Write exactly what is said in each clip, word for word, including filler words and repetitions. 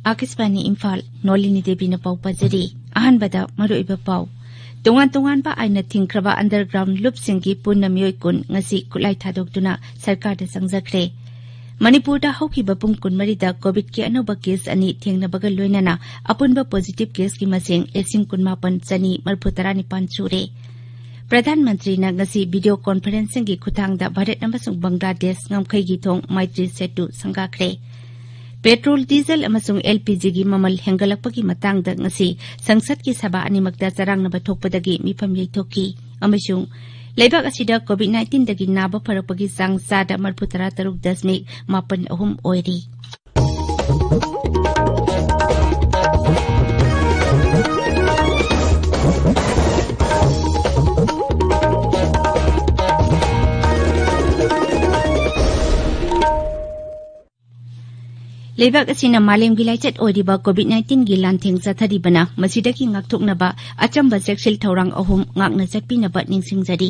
ꯑꯥꯀꯥꯁꯕꯥꯅꯤ ꯏꯝꯐꯥꯜ, ꯅꯣꯂꯤꯅꯤ ꯗꯦꯕꯤꯅ ꯄꯥꯎ ꯄꯥꯖꯔꯤ꯫ ꯑꯍꯥꯟꯕꯗ ꯃꯔꯨꯑꯣꯏꯕ ꯄꯥꯎ꯫ ꯇꯣꯉꯥꯟ ꯇꯣꯉꯥꯟꯕ ꯑꯥꯏꯟꯅ ꯊꯤꯡꯈ꯭ꯔꯕ underground ꯂꯨꯞꯁꯤꯡꯒꯤ ꯄꯨꯟꯅ ꯃꯤꯑꯣꯏ ꯀꯨꯟ ꯉꯁꯤ ꯈꯨꯠꯂꯥꯏ ꯊꯥꯗꯣꯛꯇꯨꯅ ꯁꯔꯀꯥꯔꯗ ꯆꯪꯖꯈ꯭ꯔꯦ꯫ ꯃꯅꯤꯄꯨꯔꯗ ꯍꯧꯈꯤꯕ ꯄꯨꯡ ꯀꯨꯟꯃꯔꯤꯗ ꯀꯣꯚꯤꯗꯀꯤ ꯑꯅꯧꯕ ꯀꯦꯁ ꯑꯅꯤ ꯊꯦꯡꯅꯕꯒ ꯂꯣꯏꯅꯅ ꯑꯄꯨꯟꯕ ꯄꯣꯖꯤꯇꯤꯚ ꯀꯦꯁꯀꯤ ꯃꯁꯤꯡ ꯂꯤꯁꯤꯡ ꯀꯨꯟꯃꯥꯄꯟ ꯆꯅꯤ ꯃꯔꯤꯐꯨ ꯇꯔꯥꯅꯤꯄꯥꯟ ꯁꯨꯔꯦ꯫ ꯄ꯭ꯔꯙꯥꯟ ꯃꯟꯇ꯭ꯔꯤꯅ ꯉꯁꯤ ꯚꯤꯗꯤꯑꯣ ꯀꯣꯟꯐꯔꯦꯟꯁꯤꯡꯒꯤ ꯈꯨꯠꯊꯥꯡꯗ ꯚꯥꯔꯠ ꯑꯃꯁꯨꯡ ꯕꯪꯒ꯭ꯂꯥꯗꯦꯁ ꯉꯝꯈꯩꯒꯤ ꯊꯣꯡ ꯃꯩꯇ꯭ꯔꯤ ꯁꯦꯇꯨ ꯁꯪꯒꯥꯈ꯭ꯔꯦ꯫ ꯄꯦꯇ꯭ꯔꯣꯜ, ꯗꯤꯖꯜ ꯑꯃꯁꯨꯡ ꯑꯦꯜ ꯄꯤ ꯖꯤꯒꯤ ꯃꯃꯜ ꯍꯦꯟꯒꯠꯂꯛꯄꯒꯤ ꯃꯇꯥꯡꯗ ꯉꯁꯤ ꯁꯪꯁꯠꯀꯤ ꯁꯚꯥ ꯑꯅꯤꯃꯛꯇ ꯆꯔꯥꯡꯅꯕ ꯊꯣꯛꯄꯗꯒꯤ ꯃꯤꯐꯝ ꯌꯩꯊꯣꯛꯈꯤ꯫ ꯑꯃꯁꯨꯡ ꯂꯩꯕꯥꯛ ꯑꯁꯤꯗ ꯀꯣꯚꯤꯗ ꯅꯥꯏꯟꯇꯤꯟꯗꯒꯤ ꯅꯥꯕ ꯐꯔꯛꯄꯒꯤ ꯆꯥꯡ ꯆꯥꯗ ꯃꯔꯤꯐꯨ ꯇꯔꯥ ꯇꯔꯨꯛ ꯗꯁꯃꯤꯛ ꯃꯥꯄꯟ ꯑꯍꯨꯝ ꯑꯣꯏꯔꯤ꯫ ꯂꯩꯕꯥꯛ ꯑꯁꯤꯅ ꯃꯥꯂꯦꯝꯒꯤ ꯂꯥꯏꯆꯠ ꯑꯣꯏꯔꯤꯕ ꯀꯣꯚꯤꯗ ꯅꯥꯏꯟꯇꯤꯟꯒꯤ ꯂꯥꯟꯊꯦꯡ ꯆꯠꯊꯔꯤꯕꯅ ꯃꯁꯤꯗꯒꯤ ꯉꯥꯛꯊꯣꯛꯅꯕ ꯑꯆꯝꯕ ꯆꯦꯛꯁꯤꯜ ꯊꯧꯔꯥꯡ ꯑꯍꯨꯝ ꯉꯥꯛꯅ ꯆꯠꯄꯤꯅꯕ ꯅꯤꯡꯁꯤꯡꯖꯔꯤ꯫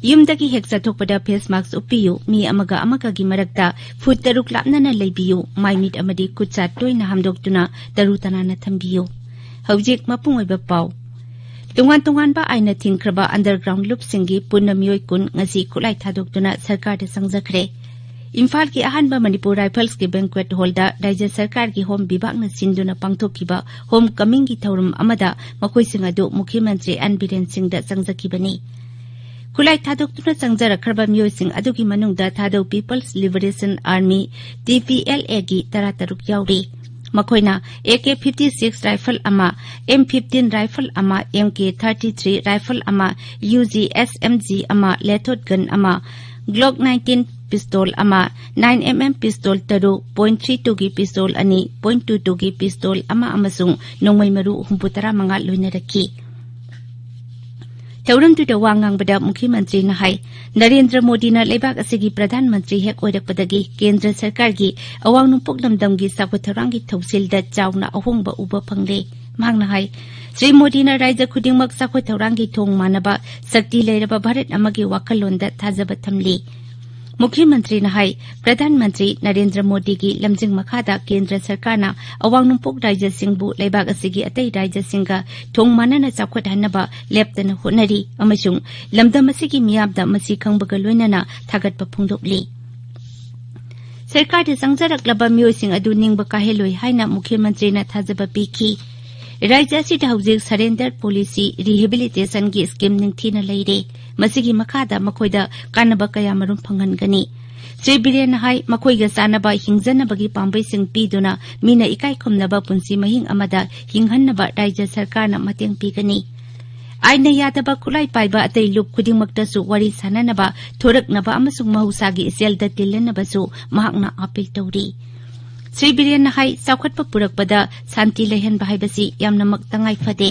ꯌꯨꯝꯗꯒꯤ ꯍꯦꯛ ꯆꯠꯊꯣꯛꯄꯗ ꯐꯦꯁ ꯃꯥꯁꯛ ꯎꯞꯄꯤꯌꯨ, ꯃꯤ ꯑꯃꯒ ꯑꯃꯒꯒꯤ ꯃꯔꯛꯇ ꯐꯨꯠ ꯇꯔꯨꯛ ꯂꯥꯞꯅꯅ ꯂꯩꯕꯤꯌꯨ, ꯃꯥꯏ ꯃꯤꯠ ꯑꯃꯗꯤ ꯈꯨꯠ ꯁꯥ ꯇꯣꯏꯅ ꯍꯥꯝꯗꯣꯛꯇꯨꯅ ꯇꯔꯨ ꯇꯅꯥꯟꯅ ꯊꯝꯕꯤꯌꯨ꯫ ꯍꯧꯖꯤꯛ ꯃꯄꯨꯡ ꯑꯣꯏꯕ ꯄꯥꯎ꯫ ꯇꯣꯉꯥꯟ ꯇꯣꯉꯥꯟꯕ ꯑꯥꯏꯟꯅ ꯊꯤꯡꯈ꯭ꯔꯕ underground ꯂꯨꯞꯁꯤꯡꯒꯤ ꯄꯨꯟꯅ ꯃꯤꯑꯣꯏ ꯀꯨꯟ ꯉꯁꯤ ꯈꯨꯠꯂꯥꯏ ꯊꯥꯗꯣꯛꯇꯨꯅ ꯁꯔꯀꯥꯔꯗ ꯆꯪꯖꯈ꯭ꯔꯦ꯫ ꯏꯝꯐꯥꯜꯒꯤ ꯑꯍꯥꯟꯕ ꯃꯅꯤꯄꯨꯔ ꯔꯥꯏꯐꯜꯁꯀꯤ ꯕꯦꯡꯀ꯭ꯋꯦꯠ ꯍꯣꯜꯗ ꯔꯥꯏꯖ꯭ꯌ ꯁꯔꯀꯥꯔꯒꯤ ꯍꯣꯝ ꯕꯤꯚꯥꯒꯅ ꯁꯤꯟꯗꯨꯅ ꯄꯥꯡꯊꯣꯛꯈꯤꯕ ꯍꯣꯝ ꯀꯃꯤꯡꯒꯤ ꯊꯧꯔꯝ ꯑꯃꯗ ꯃꯈꯣꯏꯁꯤꯡ ꯑꯗꯨ ꯃꯨꯈ꯭ꯌ ꯃꯟꯇ꯭ꯔꯤ ꯑꯦꯟ ꯕꯤꯔꯦꯟ ꯁꯤꯡꯗ ꯆꯪꯖꯈꯤꯕꯅꯤ꯫ ꯈꯨꯠꯂꯥꯏ ꯊꯥꯗꯣꯛꯇꯨꯅ ꯆꯪꯖꯔꯛꯈ꯭ꯔꯕ ꯃꯤꯑꯣꯏꯁꯤꯡ ꯑꯗꯨꯒꯤ ꯃꯅꯨꯡꯗ ꯊꯥꯗꯧ people's liberation army, T P L ꯑꯦꯒꯤ ꯇꯔꯥꯇꯔꯨꯛ ꯌꯥꯎꯔꯤ꯫ ꯃꯈꯣꯏꯅ A K fifty six rifle ꯑꯃ, ꯑꯦꯝ ꯐꯤꯐꯇꯤꯟ ꯔꯥꯏꯐꯜ ꯑꯃ, M K thirty three rifle ꯑꯃ, U G S M G ꯑꯃ, ꯂꯦꯊꯣꯠ ꯒꯟ ꯑꯃ, ꯒ꯭ꯂꯣꯛ ꯅꯥꯏꯟꯇꯤꯟ ꯄꯤꯁꯇꯣꯜ ꯑꯃ, ꯅꯥꯏꯟ ꯑꯦꯝ ꯑꯦꯝ ꯄꯤꯁꯇꯣꯜ ꯇꯔꯨꯛ, ꯄꯣꯏꯟꯠ ꯊ꯭ꯔꯤ ꯇꯨꯒꯤ ꯄꯤꯁꯇꯣꯜ ꯑꯅꯤ, ꯄꯣꯏꯟꯠ ꯇꯨ ꯇꯨꯒꯤ ꯄꯤꯁꯇꯣꯜ ꯑꯃ ꯑꯃꯁꯨꯡ ꯅꯣꯡꯃꯩ ꯃꯔꯨ ꯍꯨꯝꯐꯨꯇꯔꯥ ꯃꯉꯥ ꯂꯣꯏꯅꯔꯛꯈꯤ꯫ ꯊꯧꯔꯝꯗꯨꯗ ꯋꯥ ꯉꯥꯡꯕꯗ ꯃꯨꯈ꯭ꯌ ꯃꯟꯇ꯭ꯔꯤꯅ ꯍꯥꯏ, ꯅꯔꯦꯟꯗ꯭ꯔ ꯃꯣꯗꯤꯅ ꯂꯩꯕꯥꯛ ꯑꯁꯤꯒꯤ ꯄ꯭ꯔꯙꯥꯟ ꯃꯟꯇ꯭ꯔꯤ ꯍꯦꯛ ꯑꯣꯏꯔꯛꯄꯗꯒꯤ ꯀꯦꯟꯗ꯭ꯔ ꯁꯔꯀꯥꯔꯒꯤ ꯑꯋꯥꯡ ꯅꯣꯡꯄꯣꯛ ꯂꯝꯗꯝꯒꯤ ꯆꯥꯎꯈꯠ ꯊꯧꯔꯥꯡꯒꯤ ꯊꯧꯁꯤꯜꯗ ꯆꯥꯎꯅ ꯑꯍꯣꯡꯕ ꯎꯕ ꯐꯪꯂꯦ꯫ ꯃꯍꯥꯛꯅ ꯍꯥꯏ, ꯁ꯭ꯔꯤ ꯃꯣꯗꯤꯅ ꯔꯥꯖ꯭ꯌ ꯈꯨꯗꯤꯡꯃꯛ ꯆꯥꯎꯈꯠ ꯊꯧꯔꯥꯡꯒꯤ ꯊꯣꯡ ꯃꯥꯟꯅꯕ ꯁꯛꯇꯤ ꯂꯩꯔꯕ ꯚꯥꯔꯠ ꯑꯃꯒꯤ ꯋꯥꯈꯜꯂꯣꯟꯗ ꯊꯥꯖꯕ ꯊꯝꯂꯤ꯫ ꯃꯨꯈ꯭ꯌ ꯃꯟꯇ꯭ꯔꯤꯅ ꯍꯥꯏ, ꯄ꯭ꯔꯙꯥꯟ ꯃꯟꯇ꯭ꯔꯤ ꯅꯔꯦꯟꯗ꯭ꯔ ꯃꯣꯗꯤꯒꯤ ꯂꯝꯖꯤꯡ ꯃꯈꯥꯗ ꯀꯦꯟꯗ꯭ꯔ ꯁꯔꯀꯥꯔꯅ ꯑꯋꯥꯡ ꯅꯣꯡꯄꯣꯛ ꯔꯥꯖ꯭ꯌꯁꯤꯡꯕꯨ ꯂꯩꯕꯥꯛ ꯑꯁꯤꯒꯤ ꯑꯇꯩ ꯔꯥꯖ꯭ꯌꯁꯤꯡꯒ ꯊꯣꯡ ꯃꯥꯟꯅꯅ ꯆꯥꯎꯈꯠꯍꯟꯅꯕ ꯂꯦꯞꯇꯅ ꯍꯣꯠꯅꯔꯤ ꯑꯃꯁꯨꯡ ꯂꯝꯗꯝ ꯑꯁꯤꯒꯤ ꯃꯤꯌꯥꯝꯗ ꯃꯁꯤ ꯈꯪꯕꯒ ꯂꯣꯏꯅꯅ ꯊꯥꯒꯠꯄ ꯐꯣꯡꯗꯣꯛꯂꯤ꯫ ꯁꯔꯀꯥꯔꯗ ꯆꯪꯖꯔꯛꯂꯕ ꯃꯤꯑꯣꯏꯁꯤꯡ ꯑꯗꯨ ꯅꯤꯡꯕ ꯀꯥꯏꯍꯜꯂꯣꯏ ꯍꯥꯏꯅ ꯃꯨꯈ꯭ꯌ ꯃꯟꯇ꯭ꯔꯤꯅ ꯊꯥꯖꯕ ꯄꯤꯈꯤ꯫ ꯔꯥꯖ꯭ꯌ ꯑꯁꯤꯗ ꯍꯧꯖꯤꯛ surrender policy, rehabilitationꯒꯤ scheme ꯅꯤꯡꯊꯤꯅ ꯂꯩꯔꯦ꯫ ꯃꯁꯤꯒꯤ ꯃꯈꯥꯗ ꯃꯈꯣꯏꯗ ꯀꯥꯟꯅꯕ ꯀꯌꯥꯃꯔꯨꯝ ꯐꯪꯍꯟꯒꯅꯤ꯫ ꯁ꯭ꯔꯤ ꯕꯤꯔꯦꯟꯅ ꯍꯥꯏ, ꯃꯈꯣꯏꯒ ꯆꯥꯟꯅꯕ ꯍꯤꯡꯖꯅꯕꯒꯤ ꯄꯥꯝꯕꯩꯁꯤꯡ ꯄꯤꯗꯨꯅ ꯃꯤꯅ ꯏꯀꯥꯏ ꯈꯨꯝꯅꯕ ꯄꯨꯟꯁꯤ ꯃꯍꯤꯡ ꯑꯃꯗ ꯍꯤꯡꯍꯟꯅꯕ ꯔꯥꯖ꯭ꯌ ꯁꯔꯀꯥꯔꯅ ꯃꯇꯦꯡ ꯄꯤꯒꯅꯤ꯫ ꯑꯥꯏꯟꯅ ꯌꯥꯗꯕ ꯈꯨꯠꯂꯥꯏ ꯄꯥꯏꯕ ꯑꯇꯩ ꯂꯨꯞ ꯈꯨꯗꯤꯡꯃꯛꯇꯁꯨ ꯋꯥꯔꯤ ꯁꯥꯅꯅꯕ, ꯊꯣꯔꯛꯅꯕ ꯑꯃꯁꯨꯡ ꯃꯍꯧꯁꯥꯒꯤ ꯏꯆꯦꯜꯗ ꯇꯤꯜꯂꯅꯕꯁꯨ ꯃꯍꯥꯛꯅ ꯑꯥꯄꯤꯜ ꯇꯧꯔꯤ꯫ ꯁ꯭ꯔꯤ ꯕꯤꯔꯦꯟꯅ ꯍꯥꯏ, ꯆꯥꯎꯈꯠꯄ ꯄꯨꯔꯛꯄꯗ ꯁꯥꯟꯇꯤ ꯂꯩꯍꯟꯕ ꯍꯥꯏꯕꯁꯤ ꯌꯥꯝꯅꯃꯛ ꯇꯉꯥꯏ ꯐꯗꯦ꯫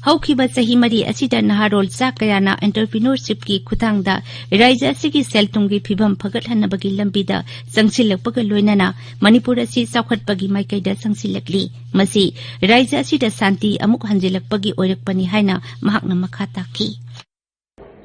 ꯍꯧꯈꯤꯕ ꯆꯍꯤ ꯃꯔꯤ ꯑꯁꯤꯗ ꯅꯍꯥꯔꯣꯜ ꯆꯥ ꯀꯌꯥꯅ entrepreneurshipꯀꯤ ꯈꯨꯠꯊꯥꯡꯗ ꯔꯥꯖ꯭ꯌ ꯑꯁꯤꯒꯤ ꯁꯦꯜ ꯊꯨꯝꯒꯤ ꯐꯤꯕꯝ ꯐꯒꯠꯍꯟꯅꯕꯒꯤ ꯂꯝꯕꯤꯗ ꯆꯪꯁꯤꯜꯂꯛꯄꯒ ꯂꯣꯏꯅꯅ ꯃꯅꯤꯄꯨꯔ ꯑꯁꯤ ꯆꯥꯎꯈꯠꯄꯒꯤ ꯃꯥꯏꯀꯩꯗ ꯆꯪꯁꯤꯜꯂꯛꯂꯤ꯫ ꯃꯁꯤ ꯔꯥꯖ꯭ꯌ ꯑꯁꯤꯗ ꯁꯥꯟꯇꯤ ꯑꯃꯨꯛ ꯍꯟꯖꯤꯜꯂꯛꯄꯒꯤ ꯑꯣꯏꯔꯛꯄꯅꯤ ꯍꯥꯏꯅ ꯃꯍꯥꯛꯅ ꯃꯈꯥ ꯇꯥꯈꯤ꯫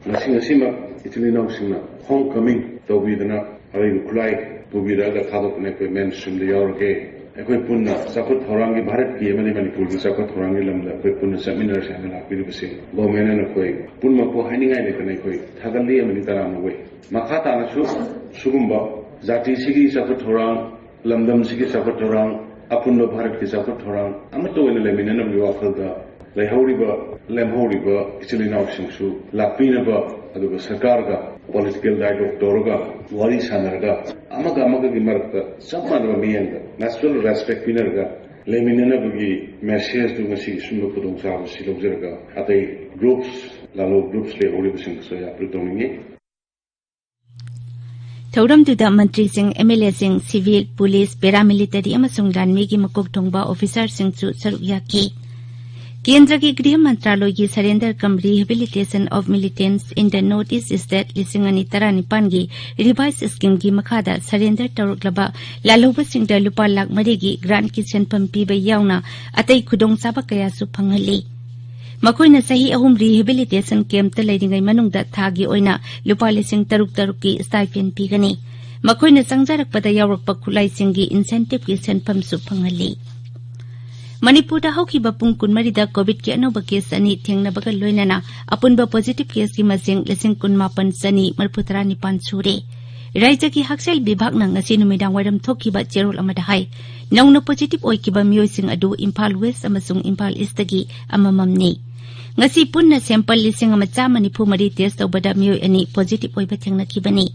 ꯉꯁꯤ ꯉꯁꯤꯃꯛ ꯏꯆꯤꯜ ꯏꯅꯥꯎꯁꯤꯡꯅ home coming ꯇꯧꯕꯤꯗꯅ ꯑꯔꯩꯕ ꯈꯨꯠꯂꯥꯏ ꯄꯨꯕꯤꯔꯛꯑꯒ ꯊꯥꯗꯣꯛꯇꯅ ꯑꯩꯈꯣꯏ ꯃꯦꯟ ꯁ꯭ꯇ꯭ꯔꯤꯝꯗ ꯌꯥꯎꯔꯒꯦ꯫ ꯑꯩꯈꯣꯏ ꯄꯨꯟꯅ ꯆꯥꯎꯈꯠ ꯊꯧꯔꯥꯡꯒꯤ, ꯚꯥꯔꯠꯀꯤ ꯑꯃꯗꯤ ꯃꯅꯤꯄꯨꯔꯒꯤ ꯆꯥꯎꯈꯠ ꯊꯧꯔꯥꯡꯒꯤ ꯂꯝꯗ ꯑꯩꯈꯣꯏ ꯄꯨꯟꯅ ꯆꯠꯃꯤꯟꯅꯔꯁꯦ ꯍꯥꯏꯅ ꯂꯥꯛꯄꯤꯔꯤꯕꯁꯦ ꯒꯣꯔꯃꯦꯟꯅ ꯅꯈꯣꯏ ꯄꯨꯝꯅꯃꯛꯄꯨ ꯍꯥꯏꯅꯤꯡꯉꯥꯏ ꯂꯩꯇꯅ ꯑꯩꯈꯣꯏ ꯊꯥꯒꯠꯂꯤ ꯑꯃꯗꯤ ꯇꯔꯥꯝꯅ ꯑꯣꯏ꯫ ꯃꯈꯥ ꯇꯥꯅꯁꯨ ꯁꯤꯒꯨꯝꯕ ꯖꯥꯇꯤꯁꯤꯒꯤ ꯆꯥꯎꯈꯠ ꯊꯧꯔꯥꯡ, ꯂꯝꯗꯝꯁꯤꯒꯤ ꯆꯥꯎꯈꯠ ꯊꯧꯔꯥꯡ, ꯑꯄꯨꯟꯕ ꯚꯥꯔꯠꯀꯤ ꯆꯥꯎꯈꯠ ꯊꯧꯔꯥꯡ ꯑꯃꯠꯇ ꯑꯣꯏꯅ ꯂꯩꯃꯤꯟꯅꯅꯕꯒꯤ ꯋꯥꯈꯜꯗ ꯂꯩꯍꯧꯔꯤꯕ, ꯂꯦꯝꯍꯧꯔꯤꯕ ꯏꯆꯤꯜ ꯏꯅꯥꯎꯁꯤꯡꯁꯨ ꯂꯥꯛꯄꯤꯅꯕ, ꯑꯗꯨꯒ ꯁꯔꯀꯥꯔꯒ political dialogue ꯇꯧꯔꯒ, ꯋꯥꯔꯤ ꯁꯥꯟꯅꯔꯒ, ꯑꯃꯒ ꯑꯃꯒꯒꯤ ꯃꯔꯛꯇ ꯆꯞ ꯃꯥꯟꯅꯕ ꯃꯤꯠꯌꯦꯡꯗ mutual respect ꯄꯤꯅꯔꯒ ꯂꯩꯃꯤꯟꯅꯅꯕꯒꯤ messageꯇꯨ ꯉꯁꯤꯒꯤ ꯁꯤꯒꯨꯝꯕ ꯈꯨꯗꯣꯡꯆꯥꯕꯁꯤ ꯂꯧꯖꯔꯒ ꯑꯇꯩ groups, ꯂꯥꯂꯣꯡ groups ꯂꯩꯍꯧꯔꯤꯕꯁꯤꯡꯗꯁꯨ ꯑꯩ appeal ꯇꯧꯅꯤꯡꯉꯤ꯫ ꯊꯧꯔꯝꯗꯨꯗ ꯃꯟꯇ꯭ꯔꯤꯁꯤꯡ, MLAꯁꯤꯡ, civil, police, paramilitary ꯑꯃꯁꯨꯡ ꯂꯥꯟꯃꯤꯒꯤ ꯃꯀꯣꯛ ꯊꯣꯡꯕ officerꯁꯤꯡꯁꯨ ꯁꯔꯨꯛ ꯌꯥꯈꯤ꯫ ꯀꯦꯟꯗ꯭ꯔꯒꯤ ꯒ꯭ꯔꯤꯍ ꯃꯟꯇ꯭ꯔꯥꯂꯣꯏꯒꯤ Surrender cum Rehabilitation of Militants in the North East State ꯂꯤꯁꯤꯡ ꯑꯅꯤ ꯇꯔꯥꯅꯤꯄꯥꯟꯒꯤ revised schemeꯒꯤ ꯃꯈꯥꯗ surrender ꯇꯧꯔꯛꯂꯕ ꯂꯥꯜꯍꯧꯕꯁꯤꯡꯗ ꯂꯨꯄꯥ ꯂꯥꯈ ꯃꯔꯤꯒꯤ grantꯀꯤ ꯁꯦꯟꯐꯝ ꯄꯤꯕ ꯌꯥꯎꯅ ꯑꯇꯩ ꯈꯨꯗꯣꯡꯆꯥꯕ ꯀꯌꯥꯁꯨ ꯐꯪꯍꯜꯂꯤ꯫ ꯃꯈꯣꯏꯅ ꯆꯍꯤ ꯑꯍꯨꯝ rehabilitation campꯇ ꯂꯩꯔꯤꯉꯩ ꯃꯅꯨꯡꯗ ꯊꯥꯒꯤ ꯑꯣꯏꯅ ꯂꯨꯄꯥ ꯂꯤꯁꯤꯡ ꯇꯔꯨꯛ ꯇꯔꯨꯛꯀꯤ stipend ꯄꯤꯒꯅꯤ꯫ ꯃꯈꯣꯏꯅ ꯆꯪꯖꯔꯛꯄꯗ ꯌꯥꯎꯔꯛꯄ ꯈꯨꯠꯂꯥꯏꯁꯤꯡꯒꯤ incentiveꯀꯤ ꯁꯦꯟꯐꯝꯁꯨ ꯐꯪꯍꯜꯂꯤ꯫ ꯃꯅꯤꯄꯨꯔꯗ ꯍꯧꯈꯤꯕ ꯄꯨꯡ ꯀꯨꯟꯃꯔꯤꯗ COVIDꯀꯤ ꯑꯅꯧꯕ case ꯑꯅꯤ ꯊꯦꯡꯅꯕꯒ ꯂꯣꯏꯅꯅ ꯑꯄꯨꯟꯕ positive caseꯀꯤ ꯃꯁꯤꯡ ꯂꯤꯁꯤꯡ ꯀꯨꯟꯃꯥꯄꯟ ꯆꯅꯤ ꯃꯔꯤꯐꯨꯇꯔꯥ ꯅꯤꯄꯥꯟ ꯁꯨꯔꯦ꯫ ꯔꯥꯖ꯭ꯌꯒꯤ ꯍꯛꯁꯦꯜ ꯕꯤꯚꯥꯒꯅ ꯉꯁꯤ ꯅꯨꯃꯤꯗꯥꯡ ꯋꯥꯏꯔꯝ ꯊꯣꯛꯈꯤꯕ ꯆꯦꯔꯣꯜ ꯑꯃꯗ ꯍꯥꯏ, ꯅꯧꯅ positive ꯑꯣꯏꯈꯤꯕ ꯃꯤꯑꯣꯏꯁꯤꯡ ꯑꯗꯨ ꯏꯝꯐꯥꯜ West ꯑꯃꯁꯨꯡ ꯏꯝꯐꯥꯜ Eastꯇꯒꯤ ꯑꯃꯃꯝꯅꯤ꯫ ꯉꯁꯤ ꯄꯨꯟꯅ sample ꯂꯤꯁꯤꯡ ꯑꯃ ꯆꯥꯝꯃ ꯅꯤꯐꯨ ꯃꯔꯤ test ꯇꯧꯕꯗ ꯃꯤꯑꯣꯏ ꯑꯅꯤ positive ꯑꯣꯏꯕ ꯊꯦꯡꯅꯈꯤꯕꯅꯤ꯫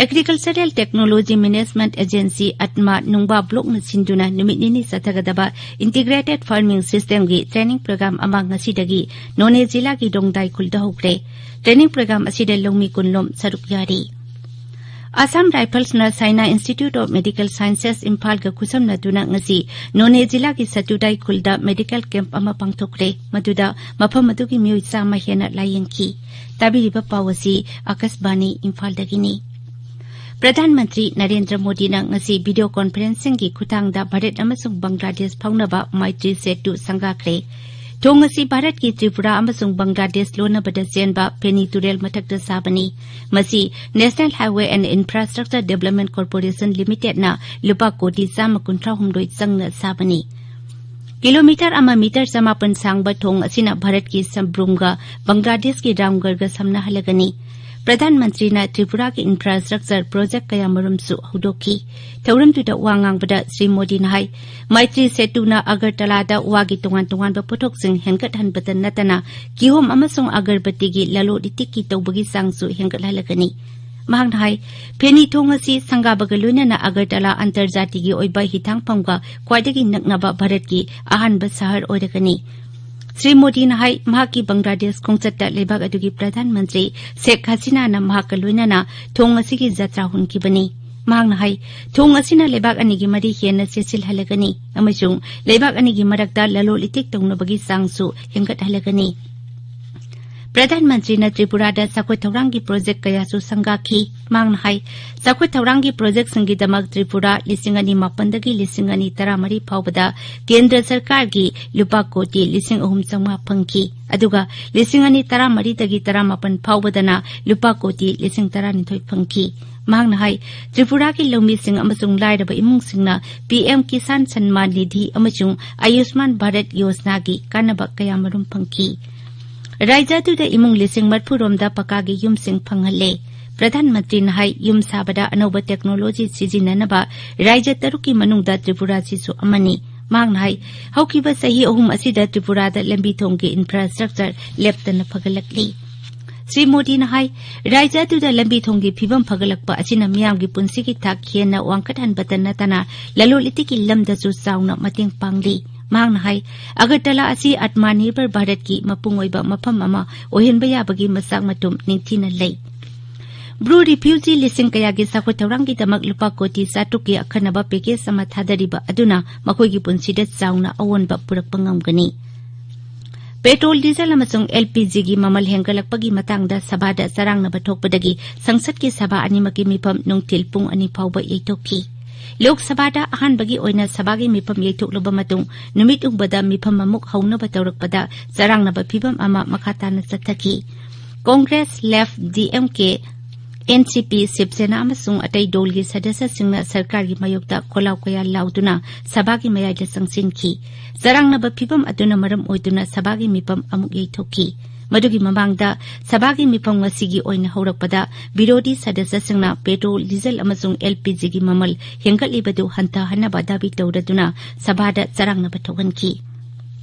Agricultural Technology Management Agency, ATMA, ꯅꯨꯡꯕꯥ blockꯅ ꯁꯤꯟꯗꯨꯅ ꯅꯨꯃꯤꯠ ꯅꯤꯅꯤ ꯆꯠꯊꯒꯗꯕ Integrated Farming Systemꯒꯤ training program ꯑꯃ ꯉꯁꯤꯗꯒꯤ ꯅꯣꯅꯦ ꯖꯤꯂꯥꯒꯤ ꯔꯣꯡꯗꯥꯏ ꯈꯨꯜꯗ ꯍꯧꯈ꯭ꯔꯦ꯫ Training program ꯑꯁꯤꯗ ꯂꯧꯃꯤ ꯀꯨꯟꯂꯣꯝ ꯁꯔꯨꯛ ꯌꯥꯔꯤ꯫ Assam Riflesꯅ Saina Institute of Medical Sciences ꯏꯝꯐꯥꯜꯒ ꯈꯨꯠꯁꯝꯅꯗꯨꯅ ꯉꯁꯤ ꯅꯣꯅꯦ ꯖꯤꯂꯥꯒꯤ ꯁꯇꯨꯗꯥꯏ ꯈꯨꯜꯗ medical camp ꯑꯃ ꯄꯥꯡꯊꯣꯛꯈ꯭ꯔꯦ꯫ ꯃꯗꯨꯗ ꯃꯐꯝ ꯑꯗꯨꯒꯤ ꯃꯤꯑꯣꯏ ꯆꯥꯝꯃ ꯍꯦꯟꯅ ꯂꯥꯌꯦꯡꯈꯤ꯫ ꯇꯥꯕꯤꯔꯤꯕ ꯄꯥꯎ ꯑꯁꯤ ꯑꯥꯀꯥꯁꯕꯥꯅꯤ ꯏꯝꯐꯥꯜꯗꯒꯤꯅꯤ꯫ ꯄ꯭ꯔꯙꯥꯟ ꯃꯟꯇ꯭ꯔꯤ ꯅꯔꯦꯟꯗ꯭ꯔ ꯃꯣꯗꯤꯅ ꯉꯁꯤ video conferencingꯒꯤ ꯈꯨꯠꯊꯥꯡꯗ ꯚꯥꯔꯠ ꯑꯃꯁꯨꯡ ꯕꯪꯒ꯭ꯂꯥꯗꯦꯁ ꯐꯥꯎꯅꯕ ꯃꯩꯇ꯭ꯔꯤ ꯁꯦꯇꯨ ꯁꯪꯒꯥꯈ꯭ꯔꯦ꯫ ꯊꯣꯡ ꯑꯁꯤ ꯚꯥꯔꯠꯀꯤ ꯇ꯭ꯔꯤꯄꯨꯔꯥ ꯑꯃꯁꯨꯡ ꯕꯪꯒ꯭ꯂꯥꯗꯦꯁ ꯂꯣꯟꯅꯕꯗ ꯆꯦꯟꯕ ꯐꯦꯅꯤ ꯇꯨꯔꯦꯜ ꯃꯊꯛꯇ ꯁꯥꯕꯅꯤ꯫ ꯃꯁꯤ National Highway and Infrastructure Development Corporation Limitedꯅ ꯂꯨꯄꯥ ꯀꯣꯇꯤ ꯆꯥꯝꯃ ꯀꯨꯟꯊ꯭ꯔꯥ ꯍꯨꯝꯗꯣꯏ ꯆꯪꯅ ꯁꯥꯕꯅꯤ꯫ Kilometre ꯑꯃ metre ꯆꯃꯥꯄꯟ ꯁꯥꯡꯕ ꯊꯣꯡ ꯑꯁꯤꯅ ꯚꯥꯔꯠꯀꯤ ꯁꯝꯕ꯭ꯔꯨꯝꯒ ꯕꯪꯒ꯭ꯂꯥꯗꯦꯁꯀꯤ ꯔꯥꯝꯒꯔꯒ ꯁꯝꯅꯍꯜꯂꯒꯅꯤ꯫ ꯄ꯭ꯔꯙꯥꯟ ꯃꯟꯇ꯭ꯔꯤꯅ ꯇ꯭ꯔꯤꯄꯨꯔꯥꯒꯤ infrastructure project ꯀꯌꯥꯃꯔꯨꯝꯁꯨ ꯍꯧꯗꯣꯛꯈꯤ꯫ ꯊꯧꯔꯝꯗꯨꯗ ꯋꯥ ꯉꯥꯡꯕꯗ ꯁ꯭ꯔꯤ ꯃꯣꯗꯤꯅ ꯍꯥꯏ, ꯃꯩꯇ꯭ꯔꯤ ꯁꯦꯇꯨꯅ ꯑꯒꯔꯇꯂꯥꯗ ꯋꯥꯒꯤ ꯇꯣꯉꯥꯟ ꯇꯣꯉꯥꯟꯕ ꯄꯣꯠꯊꯣꯛꯁꯤꯡ ꯍꯦꯟꯒꯠꯍꯟꯕꯇ ꯅꯠꯇꯅ ꯀꯤꯍꯣꯝ ꯑꯃꯁꯨꯡ ꯑꯒꯔꯕꯇꯤꯒꯤ ꯂꯂꯣꯟ ꯏꯇꯤꯛꯀꯤ ꯇꯧꯕꯒꯤ ꯆꯥꯡꯁꯨ ꯍꯦꯟꯒꯠꯍꯜꯂꯒꯅꯤ꯫ ꯃꯍꯥꯛꯅ ꯍꯥꯏ, ꯐꯦꯅꯤ ꯊꯣꯡ ꯑꯁꯤ ꯁꯪꯒꯥꯕꯒ ꯂꯣꯏꯅꯅ ꯑꯒꯔꯇꯂꯥ ꯑꯟꯇꯔꯖꯥꯇꯤꯒꯤ ꯑꯣꯏꯕ ꯍꯤꯊꯥꯡꯐꯝꯒ ꯈ꯭ꯋꯥꯏꯗꯒꯤ ꯅꯛꯅꯕ ꯚꯥꯔꯠꯀꯤ ꯑꯍꯥꯟꯕ ꯁꯍꯔ ꯑꯣꯏꯔꯒꯅꯤ꯫ ꯁ꯭ꯔꯤ ꯃꯣꯗꯤꯅ ꯍꯥꯏ, ꯃꯍꯥꯛꯀꯤ ꯕꯪꯒ꯭ꯂꯥꯗꯦꯁ ꯈꯣꯡꯆꯠꯇ ꯂꯩꯕꯥꯛ ꯑꯗꯨꯒꯤ ꯄ꯭ꯔꯙꯥꯟ ꯃꯟꯇ꯭ꯔꯤ ꯁꯦꯈ ꯍꯁꯤꯅꯥꯅ ꯃꯍꯥꯛꯀ ꯂꯣꯏꯅꯅ ꯊꯣꯡ ꯑꯁꯤꯒꯤ ꯖꯇ꯭ꯔꯥ ꯍꯨꯟꯈꯤꯕꯅꯤ꯫ ꯃꯍꯥꯛꯅ ꯍꯥꯏ, ꯊꯣꯡ ꯑꯁꯤꯅ ꯂꯩꯕꯥꯛ ꯑꯅꯤꯒꯤ ꯃꯔꯤ ꯍꯦꯟꯅ ꯆꯦꯠꯁꯤꯜꯍꯜꯂꯒꯅꯤ ꯑꯃꯁꯨꯡ ꯂꯩꯕꯥꯛ ꯑꯅꯤꯒꯤ ꯃꯔꯛꯇ ꯂꯂꯣꯟ ꯏꯇꯤꯛ ꯇꯧꯅꯕꯒꯤ ꯆꯥꯡꯁꯨ ꯍꯦꯟꯒꯠꯍꯜꯂꯒꯅꯤ꯫ ꯄ꯭ꯔꯙꯥꯟ ꯃꯟꯇ꯭ꯔꯤꯅ ꯇ꯭ꯔꯤꯄꯨꯔꯥꯗ ꯆꯥꯎꯈꯠ ꯊꯧꯔꯥꯡꯒꯤ ꯄ꯭ꯔꯣꯖꯦꯛ ꯀꯌꯥꯁꯨ ꯁꯪꯒꯥꯈꯤ꯫ ꯃꯍꯥꯛꯅ ꯍꯥꯏ, ꯆꯥꯎꯈꯠ ꯊꯧꯔꯥꯡꯒꯤ ꯄ꯭ꯔꯣꯖꯦꯛꯁꯤꯡꯒꯤꯗꯃꯛ ꯇ꯭ꯔꯤꯄꯨꯔꯥ ꯂꯤꯁꯤꯡ ꯑꯅꯤ ꯃꯥꯄꯟꯗꯒꯤ ꯂꯤꯁꯤꯡ ꯑꯅꯤ ꯇꯔꯥꯃꯔꯤ ꯐꯥꯎꯕꯗ ꯀꯦꯟꯗ꯭ꯔ ꯁꯔꯀꯥꯔꯒꯤ ꯂꯨꯄꯥ ꯀꯣꯇꯤ ꯂꯤꯁꯤꯡ ꯑꯍꯨꯝ ꯆꯥꯝꯃꯉꯥ ꯐꯪꯈꯤ꯫ ꯑꯗꯨꯒ ꯂꯤꯁꯤꯡ ꯑꯅꯤ ꯇꯔꯥꯃꯔꯤꯗꯒꯤ ꯇꯔꯥꯃꯥꯄꯟ ꯐꯥꯎꯕꯗꯅ ꯂꯨꯄꯥ ꯀꯣꯇꯤ ꯂꯤꯁꯤꯡ ꯇꯔꯥꯅꯤꯊꯣꯏ ꯐꯪꯈꯤ꯫ ꯃꯍꯥꯛꯅ ꯍꯥꯏ, ꯇ꯭ꯔꯤꯄꯨꯔꯥꯒꯤ ꯂꯧꯃꯤꯁꯤꯡ ꯑꯃꯁꯨꯡ ꯂꯥꯏꯔꯕ ꯏꯃꯨꯡꯁꯤꯡꯅ ꯄꯤ ꯑꯦꯝ ꯀꯤꯁꯥꯟ ꯁꯟꯃꯥꯟ ꯅꯤꯙꯤ ꯑꯃꯁꯨꯡ ꯑꯌꯨꯁꯃꯥꯟ ꯚꯥꯔꯠ ꯌꯣꯖꯅꯥꯒꯤ ꯀꯥꯟꯅꯕ ꯀꯌꯥꯃꯔꯨꯝ ꯐꯪꯈꯤ꯫ ꯔꯥꯖ꯭ꯌ ꯑꯗꯨꯗ ꯏꯃꯨꯡ ꯂꯤꯁꯤꯡ ꯃꯔꯤꯐꯨ ꯔꯣꯝꯗ ꯄꯀꯥꯒꯤ ꯌꯨꯝꯁꯤꯡ ꯐꯪꯍꯜꯂꯦ꯫ ꯄ꯭ꯔꯙꯥꯟ ꯃꯟꯇ꯭ꯔꯤꯅ ꯍꯥꯏ, ꯌꯨꯝ ꯁꯥꯕꯗ ꯑꯅꯧꯕ ꯇꯦꯛꯅꯣꯂꯣꯖꯤ ꯁꯤꯖꯤꯟꯅꯅꯕ ꯔꯥꯖ꯭ꯌ ꯇꯔꯨꯛꯀꯤ ꯃꯅꯨꯡꯗ ꯇ꯭ꯔꯤꯄꯨꯔꯥꯁꯤꯁꯨ ꯑꯃꯅꯤ꯫ ꯃꯍꯥꯛꯅ ꯍꯥꯏ, ꯍꯧꯈꯤꯕ ꯆꯍꯤ ꯑꯍꯨꯝ ꯑꯁꯤꯗ ꯇ꯭ꯔꯤꯄꯨꯔꯥꯗ ꯂꯝꯕꯤ ꯊꯣꯡꯒꯤ ꯏꯟꯐ꯭ꯔꯥꯁ꯭ꯇ꯭ꯔꯛꯆꯔ ꯂꯦꯞꯇꯅ ꯐꯒꯠꯂꯛꯂꯤ꯫ ꯁ꯭ꯔꯤ ꯃꯣꯗꯤꯅ ꯍꯥꯏ, ꯔꯥꯖ꯭ꯌ ꯑꯗꯨꯗ ꯂꯝꯕꯤ ꯊꯣꯡꯒꯤ ꯐꯤꯕꯝ ꯐꯒꯠꯂꯛꯄ ꯑꯁꯤꯅ ꯃꯤꯌꯥꯝꯒꯤ ꯄꯨꯟꯁꯤꯒꯤ ꯊꯥꯛ ꯍꯦꯟꯅ ꯋꯥꯡꯈꯠꯍꯟꯕꯇ ꯅꯠꯇꯅ ꯂꯂꯣꯟ ꯏꯇꯤꯛꯀꯤ ꯂꯝꯗꯁꯨ ꯆꯥꯎꯅ ꯃꯇꯦꯡ ꯄꯥꯡꯂꯤ꯫ ꯃꯍꯥꯛꯅ ꯍꯥꯏ, ꯑꯒꯔꯇꯂꯥ ꯑꯁꯤ ꯑꯥꯠꯃꯅꯤꯔꯚꯔ ꯚꯥꯔꯠꯀꯤ ꯃꯄꯨꯡ ꯑꯣꯏꯕ ꯃꯐꯝ ꯑꯃ ꯑꯣꯏꯍꯟꯕ ꯌꯥꯕꯒꯤ ꯃꯆꯥꯛ ꯃꯊꯨꯝ ꯅꯤꯡꯊꯤꯅ ꯂꯩ꯫ ꯕ꯭ꯔꯨ ꯔꯤꯐ꯭ꯌꯨꯖꯤ ꯂꯤꯁꯤꯡ ꯀꯌꯥꯒꯤ ꯆꯥꯎꯈꯠ ꯊꯧꯔꯥꯡꯒꯤꯗꯃꯛ ꯂꯨꯄꯥ ꯀꯣꯇꯤ ꯆꯥꯇ꯭ꯔꯨꯛꯀꯤ ꯑꯈꯟꯅꯕ ꯄꯦꯀꯦꯖ ꯑꯃ ꯊꯥꯗꯔꯤꯕ ꯑꯗꯨꯅ ꯃꯈꯣꯏꯒꯤ ꯄꯨꯟꯁꯤꯗ ꯆꯥꯎꯅ ꯑꯑꯣꯟꯕ ꯄꯨꯔꯛꯄ ꯉꯝꯒꯅꯤ꯫ ꯄꯦꯇ꯭ꯔꯣꯜ, ꯗꯤꯖꯜ ꯑꯃꯁꯨꯡ ꯑꯦꯜ ꯄꯤ ꯖꯤꯒꯤ ꯃꯃꯜ ꯍꯦꯟꯒꯠꯂꯛꯄꯒꯤ ꯃꯇꯥꯡꯗ ꯁꯚꯥꯗ ꯆꯔꯥꯡꯅꯕ ꯊꯣꯛꯄꯗꯒꯤ ꯁꯪꯁꯠꯀꯤ ꯁꯚꯥ ꯑꯅꯤꯃꯛꯀꯤ ꯃꯤꯐꯝ ꯅꯨꯡꯊꯤꯜ ꯄꯨꯡ ꯑꯅꯤ ꯐꯥꯎꯕ ꯌꯩꯊꯣꯛꯈꯤ꯫ ꯂꯣꯛ ꯁꯚꯥꯗ ꯑꯍꯥꯟꯕꯒꯤ ꯑꯣꯏꯅ ꯁꯚꯥꯒꯤ ꯃꯤꯐꯝ ꯌꯩꯊꯣꯛꯂꯕ ꯃꯇꯨꯡ ꯅꯨꯃꯤꯠ ꯌꯨꯡꯕꯗ ꯃꯤꯐꯝ ꯑꯃꯨꯛ ꯍꯧꯅꯕ ꯇꯧꯔꯛꯄꯗ ꯆꯔꯥꯡꯅꯕ ꯐꯤꯚꯝ ꯑꯃ ꯃꯈꯥ ꯇꯥꯅ ꯆꯠꯊꯈꯤ꯫ ꯀꯣꯡꯒ꯭ꯔꯦꯁ, ꯂꯦꯐ, ꯗꯤ ꯑꯦꯝ ꯀꯦ, ꯑꯦꯟ ꯁꯤ ꯄꯤ, ꯁꯤꯕ ꯁꯦꯅꯥ ꯑꯃꯁꯨꯡ ꯑꯇꯩ ꯗꯣꯜꯒꯤ ꯁꯗꯁ꯭ꯌꯁꯤꯡꯅ ꯁꯔꯀꯥꯔꯒꯤ ꯃꯥꯌꯣꯛꯇ ꯈꯣꯜꯂꯥꯎ ꯀꯌꯥ ꯂꯥꯎꯗꯨꯅ ꯁꯚꯥꯒꯤ ꯃꯌꯥꯏꯗ ꯆꯪꯁꯤꯟꯈꯤ꯫ ꯆꯔꯥꯡꯅꯕ ꯐꯤꯚꯝ ꯑꯗꯨꯅ ꯃꯔꯝ ꯑꯣꯏꯗꯨꯅ ꯁꯚꯥꯒꯤ ꯃꯤꯐꯝ ꯑꯃꯨꯛ ꯌꯩꯊꯣꯛꯈꯤ꯫ ꯃꯗꯨꯒꯤ ꯃꯃꯥꯡꯗ ꯁꯚꯥꯒꯤ ꯃꯤꯐꯝ ꯉꯁꯤꯒꯤ ꯑꯣꯏꯅ ꯍꯧꯔꯛꯄꯗ ꯕꯤꯔꯣꯙꯤ ꯁꯗꯁ꯭ꯌꯁꯤꯡꯅ ꯄꯦꯇ꯭ꯔꯣꯜ, ꯗꯤꯖꯜ ꯑꯃꯁꯨꯡ ꯑꯦꯜ ꯄꯤ ꯖꯤꯒꯤ ꯃꯃꯜ ꯍꯦꯟꯒꯠꯂꯤꯕꯗꯨ ꯍꯟꯊꯍꯟꯅꯕ ꯗꯥꯕꯤ ꯇꯧꯔꯗꯨꯅ ꯁꯚꯥꯗ ꯆꯔꯥꯡꯅꯕ ꯊꯣꯛꯍꯟꯈꯤ꯫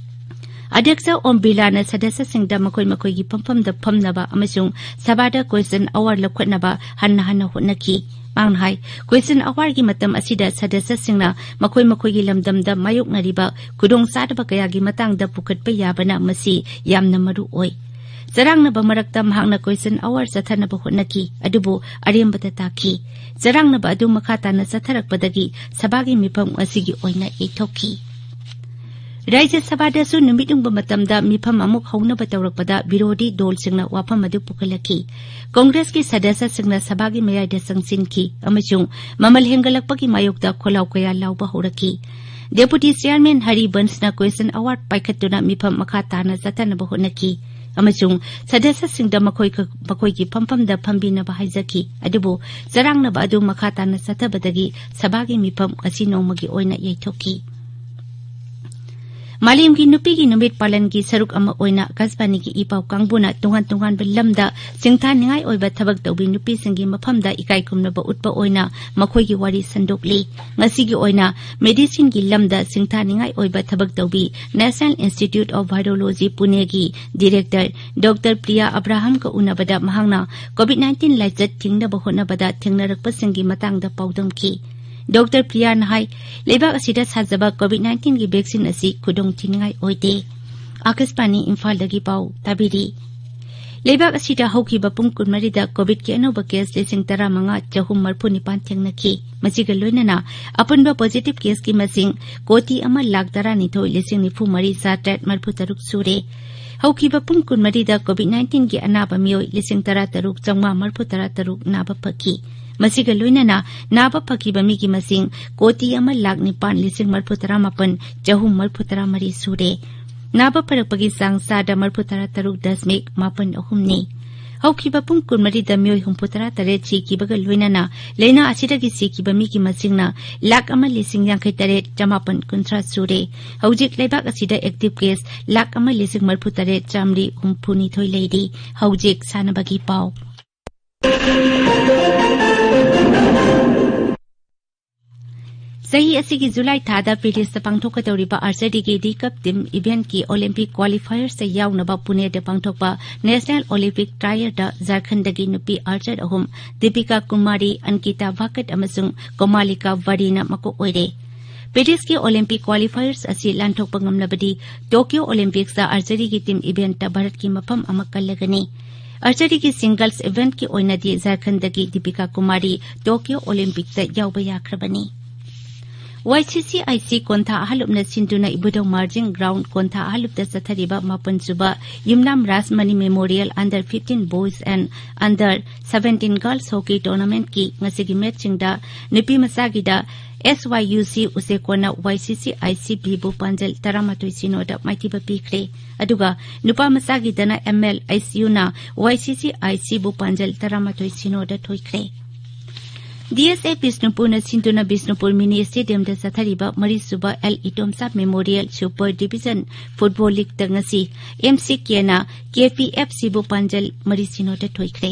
ꯑꯗ꯭ꯌꯛꯁ ꯑꯣꯝ ꯕꯤꯔꯂꯥꯅ ꯁꯗꯁ꯭ꯌꯁꯤꯡꯗ ꯃꯈꯣꯏ ꯃꯈꯣꯏꯒꯤ ꯐꯝꯐꯝꯗ ꯐꯝꯅꯕ ꯑꯃꯁꯨꯡ ꯁꯚꯥꯗ ꯀ꯭ꯋꯦꯁꯟ ꯑꯋꯥꯔ ꯂꯧꯈꯠꯅꯕ ꯍꯟꯅ ꯍꯟꯅ ꯍꯣꯠꯅꯈꯤ꯫ ꯃꯍꯥꯛꯅ ꯍꯥꯏ, ꯀ꯭ꯋꯦꯁꯟ ꯑꯋꯥꯔꯒꯤ ꯃꯇꯝ ꯑꯁꯤꯗ ꯁꯗꯁ꯭ꯌꯁꯤꯡꯅ ꯃꯈꯣꯏ ꯃꯈꯣꯏꯒꯤ ꯂꯝꯗꯝꯗ ꯃꯥꯌꯣꯛꯅꯔꯤꯕ ꯈꯨꯗꯣꯡꯆꯥꯗꯕ ꯀꯌꯥꯒꯤ ꯃꯇꯥꯡꯗ ꯄꯨꯈꯠꯄ ꯌꯥꯕꯅ ꯃꯁꯤ ꯌꯥꯝꯅ ꯃꯔꯨ ꯑꯣꯏ꯫ ꯆꯔꯥꯡꯅꯕ ꯃꯔꯛꯇ ꯃꯍꯥꯛꯅ ꯀ꯭ꯋꯦꯁꯟ ꯑꯋꯥꯔ ꯆꯠꯊꯅꯕ ꯍꯣꯠꯅꯈꯤ, ꯑꯗꯨꯕꯨ ꯑꯔꯦꯝꯕꯗ ꯇꯥꯈꯤ꯫ ꯆꯔꯥꯡꯅꯕ ꯑꯗꯨ ꯃꯈꯥ ꯇꯥꯅ ꯆꯠꯊꯔꯛꯄꯗꯒꯤ ꯁꯚꯥꯒꯤ ꯃꯤꯐꯝ ꯑꯁꯤꯒꯤ ꯑꯣꯏꯅ ꯌꯩꯊꯣꯛꯈꯤ꯫ ꯔꯥꯖ꯭ꯌ ꯁꯚꯥꯗꯁꯨ ꯅꯨꯃꯤꯠ ꯌꯨꯡꯕ ꯃꯇꯝꯗ ꯃꯤꯐꯝ ꯑꯃꯨꯛ ꯍꯧꯅꯕ ꯇꯧꯔꯛꯄꯗ ꯕꯤꯔꯣꯙꯤ ꯗꯣꯜꯁꯤꯡꯅ ꯋꯥꯐꯝ ꯑꯗꯨ ꯄꯨꯈꯠꯂꯛꯈꯤ꯫ ꯀꯣꯡꯒ꯭ꯔꯦꯁꯀꯤ ꯁꯗꯁ꯭ꯌꯁꯤꯡꯅ ꯁꯚꯥꯒꯤ ꯃꯌꯥꯏꯗ ꯆꯪꯁꯤꯟꯈꯤ ꯑꯃꯁꯨꯡ ꯃꯃꯜ ꯍꯦꯟꯒꯠꯂꯛꯄꯒꯤ ꯃꯥꯌꯣꯛꯇ ꯈꯣꯜꯂꯥꯎ ꯀꯌꯥ ꯂꯥꯎꯕ ꯍꯧꯔꯛꯈꯤ꯫ ꯗꯦꯄꯨꯇꯤ ꯆꯤꯌꯥꯔꯃꯦꯟ ꯍꯔꯤꯕꯟꯁꯅ ꯀ꯭ꯋꯦꯁꯟ ꯑꯋꯥꯔ ꯄꯥꯏꯈꯠꯇꯨꯅ ꯃꯤꯐꯝ ꯃꯈꯥ ꯇꯥꯅ ꯆꯠꯊꯅꯕ ꯍꯣꯠꯅꯈꯤ ꯑꯃꯁꯨꯡ ꯁꯗꯁ꯭ꯌꯁꯤꯡꯗ ꯃꯈꯣꯏ ꯃꯈꯣꯏꯒꯤ ꯐꯝꯐꯝꯗ ꯐꯝꯕꯤꯅꯕ ꯍꯥꯏꯖꯈꯤ꯫ ꯑꯗꯨꯕꯨ ꯆꯔꯥꯡꯅꯕ ꯑꯗꯨ ꯃꯈꯥ ꯇꯥꯅ ꯆꯠꯊꯕꯗꯒꯤ ꯁꯚꯥꯒꯤ ꯃꯤꯐꯝ ꯉꯁꯤ ꯅꯣꯡꯃꯒꯤ ꯑꯣꯏꯅ ꯌꯩꯊꯣꯛꯈꯤ꯫ ꯃꯥꯂꯦꯝꯒꯤ ꯅꯨꯄꯤꯒꯤ ꯅꯨꯃꯤꯠ ꯄꯥꯂꯟꯒꯤ ꯁꯔꯨꯛ ꯑꯃ ꯑꯣꯏꯅ ꯑꯀꯥꯁꯕꯥꯅꯤꯒꯤ ꯏ ꯄꯥꯎ ꯀꯥꯡꯕꯨꯅ ꯇꯣꯉꯥꯟ ꯇꯣꯉꯥꯟꯕ ꯂꯝꯗ ꯁꯤꯡꯊꯥꯅꯤꯡꯉꯥꯏ ꯑꯣꯏꯕ ꯊꯕꯛ ꯇꯧꯕꯤ ꯅꯨꯄꯤꯁꯤꯡꯒꯤ ꯃꯐꯝꯗ ꯏꯀꯥꯏ ꯈꯨꯝꯅꯕ ꯎꯠꯄ ꯑꯣꯏꯅ ꯃꯈꯣꯏꯒꯤ ꯋꯥꯔꯤ ꯁꯟꯗꯣꯛꯂꯤ꯫ ꯉꯁꯤꯒꯤ ꯑꯣꯏꯅ ꯃꯦꯗꯤꯁꯤꯟꯒꯤ ꯂꯝꯗ ꯁꯤꯡꯊꯥꯅꯤꯡꯉꯥꯏ ꯑꯣꯏꯕ ꯊꯕꯛ ꯇꯧꯕꯤ National Institute of Virology ꯄꯨꯅꯦꯒꯤ ꯗꯤꯔꯦꯛꯇꯔ ꯗꯣꯛꯇꯔ ꯄ꯭ꯔꯤꯌꯥ ꯑꯕ꯭ꯔꯥꯍꯝꯒ ꯎꯅꯕꯗ ꯃꯍꯥꯛꯅ COVID nineteen ꯂꯥꯏꯆꯠ ꯊꯤꯡꯅꯕ ꯍꯣꯠꯅꯕꯗ ꯊꯦꯡꯅꯔꯛꯄꯁꯤꯡꯒꯤ ꯃꯇꯥꯡꯗ ꯄꯥꯎꯗꯝꯈꯤ꯫ ꯗꯣꯛꯇꯔ ꯄ꯭ꯔꯤꯌꯥꯅ ꯍꯥꯏ, ꯂꯩꯕꯥꯛ ꯑꯁꯤꯗ ꯁꯥꯖꯕ COVID nineteen ꯒꯤ ꯚꯦꯛꯁꯤꯟ ꯑꯁꯤ ꯈꯨꯗꯣꯡ ꯊꯤꯅꯤꯡꯉꯥꯏ ꯑꯣꯏꯗꯦ꯫ ꯑꯥꯀꯥꯁꯕꯥꯅꯤ ꯏꯝꯐꯥꯜꯗꯒꯤ ꯄꯥꯎ ꯇꯥꯕꯤꯔꯤ꯫ ꯂꯩꯕꯥꯛ ꯑꯁꯤꯗ ꯍꯧꯈꯤꯕ ꯄꯨꯡ ꯀꯨꯟꯃꯔꯤꯗ COVIDꯀꯤ ꯑꯅꯧꯕ ꯀꯦꯁ ꯂꯤꯁꯤꯡ ꯇꯔꯥꯃꯉꯥ ꯆꯍꯨꯝ ꯃꯔꯤꯐꯨ ꯅꯤꯄꯥꯟ ꯊꯦꯡꯅꯈꯤ꯫ ꯃꯁꯤꯒ ꯂꯣꯏꯅꯅ ꯑꯄꯨꯟꯕ ꯄꯣꯖꯤꯇꯤꯚ ꯀꯦꯁꯀꯤ ꯃꯁꯤꯡ ꯀꯣꯇꯤ ꯑꯃ ꯂꯥꯈ ꯇꯔꯥꯅꯤꯊꯣꯏ ꯂꯤꯁꯤꯡ ꯅꯤꯐꯨ ꯃꯔꯤ ꯆꯥꯇ꯭ꯔꯦꯠ ꯃꯔꯤꯐꯨ ꯇꯔꯨꯛ ꯁꯨꯔꯦ꯫ ꯍꯧꯈꯤꯕ ꯄꯨꯡ ꯀꯨꯟꯃꯔꯤꯗ COVID nineteen ꯒꯤ ꯑꯅꯥꯕ ꯃꯤꯑꯣꯏ ꯂꯤꯁꯤꯡ ꯇꯔꯥ ꯇꯔꯨꯛ ꯆꯥꯝꯃꯉꯥ ꯃꯔꯤꯐꯨ ꯇꯔꯥ ꯇꯔꯨꯛ ꯅꯥꯕ ꯐꯈꯤ꯫ ꯃꯁꯤꯒ ꯂꯣꯏꯅꯅ ꯅꯥꯕ ꯐꯈꯤꯕ ꯃꯤꯒꯤ ꯃꯁꯤꯡ ꯀꯣꯇꯤ ꯑꯃ ꯂꯥꯈ ꯅꯤꯄꯥꯟ ꯂꯤꯁꯤꯡ ꯃꯔꯤꯐꯨ ꯇꯔꯥ ꯃꯥꯄꯟ ꯆꯍꯨꯝ ꯃꯔꯤꯐꯨ ꯇꯔꯥ ꯃꯔꯤ ꯁꯨꯔꯦ꯫ ꯅꯥꯕ ꯐꯔꯛꯄꯒꯤ ꯆꯥꯡ ꯆꯥꯗ ꯃꯔꯤꯐꯨ ꯇꯔꯥ ꯇꯔꯨꯛ ꯗꯁꯃꯤꯛ ꯃꯥꯄꯟ ꯑꯍꯨꯝꯅꯤ꯫ ꯍꯧꯈꯤꯕ ꯄꯨꯡ ꯀꯨꯟꯃꯔꯤꯗ ꯃꯤꯑꯣꯏ ꯍꯨꯝꯐꯨ ꯇꯔꯥ ꯇꯔꯦꯠ ꯁꯤꯈꯤꯕꯒ ꯂꯣꯏꯅꯅ ꯂꯥꯏꯅꯥ ꯑꯁꯤꯗꯒꯤ ꯁꯤꯈꯤꯕ ꯃꯤꯒꯤ ꯃꯁꯤꯡꯅ ꯂꯥꯈ ꯑꯃ ꯂꯤꯁꯤꯡ ꯌꯥꯡꯈꯩ ꯇꯔꯦꯠ ꯆꯃꯥꯄꯟ ꯀꯨꯟꯊ꯭ꯔꯥ ꯁꯨꯔꯦ꯫ ꯍꯧꯖꯤꯛ ꯂꯩꯕꯥꯛ ꯑꯁꯤꯗ ꯑꯦꯛꯇꯤꯚ ꯀꯦꯁ ꯂꯥꯈ ꯑꯃ ꯂꯤꯁꯤꯡ ꯃꯔꯤꯐꯨ ꯇꯔꯦꯠ ꯆꯥꯝꯃꯔꯤ ꯍꯨꯝꯐꯨ ꯅꯤꯊꯣꯏ ꯂꯩꯔꯤ꯫ ꯍꯧꯖꯤꯛ ꯁꯥꯟꯅꯕꯒꯤ ꯄꯥꯎ꯫ ꯆꯍꯤ ꯑꯁꯤꯒꯤ ꯖꯨꯂꯥꯏ ꯊꯥꯗ ꯄꯦꯔꯤꯁꯇ ꯄꯥꯡꯊꯣꯛꯀꯗꯧꯔꯤꯕ ꯑꯥꯔꯆꯔꯤꯒꯤ ꯗꯤ ꯀꯞ ꯇꯤꯝ ꯏꯚꯦꯟꯠꯀꯤ ꯑꯣꯂꯤꯝꯄꯤꯛ ꯀ꯭ꯋꯥꯂꯤꯐꯥꯌꯔꯁꯇ ꯌꯥꯎꯅꯕ ꯄꯨꯅꯦꯗ ꯄꯥꯡꯊꯣꯛꯄ ꯅꯦꯁꯅꯦꯜ ꯑꯣꯂꯤꯝꯄꯤꯛ ꯇ꯭ꯔꯥꯏꯌꯔꯗ ꯖꯥꯔꯈꯟꯗꯒꯤ ꯅꯨꯄꯤ ꯑꯥꯔꯆꯔ ꯑꯍꯨꯝ, ꯗꯤꯄꯤꯀꯥ ꯀꯨꯃꯥꯔꯤ, ꯑꯟꯀꯤꯇꯥ ꯚꯥꯀꯠ ꯑꯃꯁꯨꯡ ꯀꯣꯃꯥꯂꯤꯀꯥ ꯋꯥꯔꯤꯅ ꯃꯀꯣꯛ ꯑꯣꯏꯔꯦ꯫ ꯄꯦꯔꯤꯁꯀꯤ ꯑꯣꯂꯤꯝꯄꯤꯛ ꯀ꯭ꯋꯥꯂꯤꯐꯥꯌꯔꯁ ꯑꯁꯤ ꯂꯥꯟꯊꯣꯛꯄ ꯉꯝꯂꯕꯗꯤ ꯇꯣꯀꯤꯌꯣ ꯑꯣꯂꯤꯝꯄꯤꯛꯁꯇ ꯑꯥꯔꯆꯔꯤꯒꯤ ꯇꯤꯝ ꯏꯚꯦꯟꯠꯇ ꯚꯥꯔꯠꯀꯤ ꯃꯐꯝ ꯑꯃ ꯀꯜꯂꯒꯅꯤ꯫ ꯑꯥꯔꯆꯔꯤꯒꯤ ꯁꯤꯡꯒꯜꯁ ꯏꯚꯦꯟꯠꯀꯤ ꯑꯣꯏꯅꯗꯤ ꯖꯥꯔꯈꯟꯗꯒꯤ ꯗꯤꯄꯤꯀꯥ ꯀꯨꯃꯥꯔꯤ ꯇꯣꯀꯤꯌꯣ ꯑꯣꯂꯤꯝꯄꯤꯛꯇ ꯌꯥꯎꯕ ꯌꯥꯈ꯭ꯔꯕꯅꯤ꯫ ꯋꯥꯏ ꯁꯤ ꯁꯤ ꯑꯥꯏ ꯁꯤ ꯀꯣꯟꯊꯥ ꯑꯍꯜꯂꯨꯞꯅ ꯁꯤꯟꯗꯨꯅ ꯏꯕꯨꯙꯧ ꯃꯥꯔꯖꯤꯡ ꯒ꯭ꯔꯥꯎꯟ ꯀꯣꯟꯊꯥ ꯑꯍꯜꯂꯨꯞꯇ ꯆꯠꯊꯔꯤꯕ ꯃꯥꯄꯟ ꯁꯨꯕ Yumnam Rajmani memorial under fifteen boys and under seventeen girls hockey ꯇꯣꯔꯅꯥꯃꯦꯟꯠꯀꯤ ꯉꯁꯤꯒꯤ ꯃꯦꯠꯁꯁꯤꯡꯗ ꯅꯨꯄꯤ ꯃꯆꯥꯒꯤꯗ ꯑꯦꯁ ꯋꯥꯏ ꯌꯨ ꯁꯤ ꯎꯆꯦꯀꯣꯟꯅ ꯋꯥꯏ ꯁꯤ ꯁꯤ ꯑꯥꯏ ꯁꯤ ꯕꯤꯕꯨ ꯄꯥꯟꯖꯜ ꯇꯔꯥꯃꯥꯊꯣꯏ ꯁꯤꯅꯣꯗ ꯃꯥꯏꯊꯤꯕ ꯄꯤꯈ꯭ꯔꯦ꯫ ꯑꯗꯨꯒ ꯅꯨꯄꯥ ꯃꯆꯥꯒꯤꯗꯅ ꯑꯦꯝ ꯑꯦꯜ ꯑꯩꯆ ꯌꯨꯅ ꯋꯥꯏ ꯁꯤ ꯁꯤ ꯑꯥꯏ ꯁꯤꯕꯨ ꯄꯥꯟꯖꯜ ꯇꯔꯥꯃꯥꯊꯣꯏ ꯁꯤꯅꯣꯗ ꯊꯣꯏꯈ꯭ꯔꯦ꯫ ꯗꯤ ꯑꯦꯁ ꯑꯦ ꯕꯤꯁꯅꯨꯄꯨꯔꯅ ꯁꯤꯟꯗꯨꯅ ꯕꯤꯁꯅꯨꯄꯨꯔ ꯃꯤꯅꯤ ꯁ꯭ꯇꯦꯗꯤꯌꯝꯗ ꯆꯠꯊꯔꯤꯕ ꯃꯔꯤꯁꯨꯕ L Itomcha memorial super division football ꯂꯤꯒꯇ ꯉꯁꯤ ꯑꯦꯝ ꯁꯤ ꯀꯦꯅ ꯀꯦ ꯄꯤ ꯑꯦꯐ ꯁꯤꯕꯨ ꯄꯥꯟꯖꯜ ꯃꯔꯤ ꯁꯤꯅꯣꯗ ꯊꯣꯏꯈ꯭ꯔꯦ꯫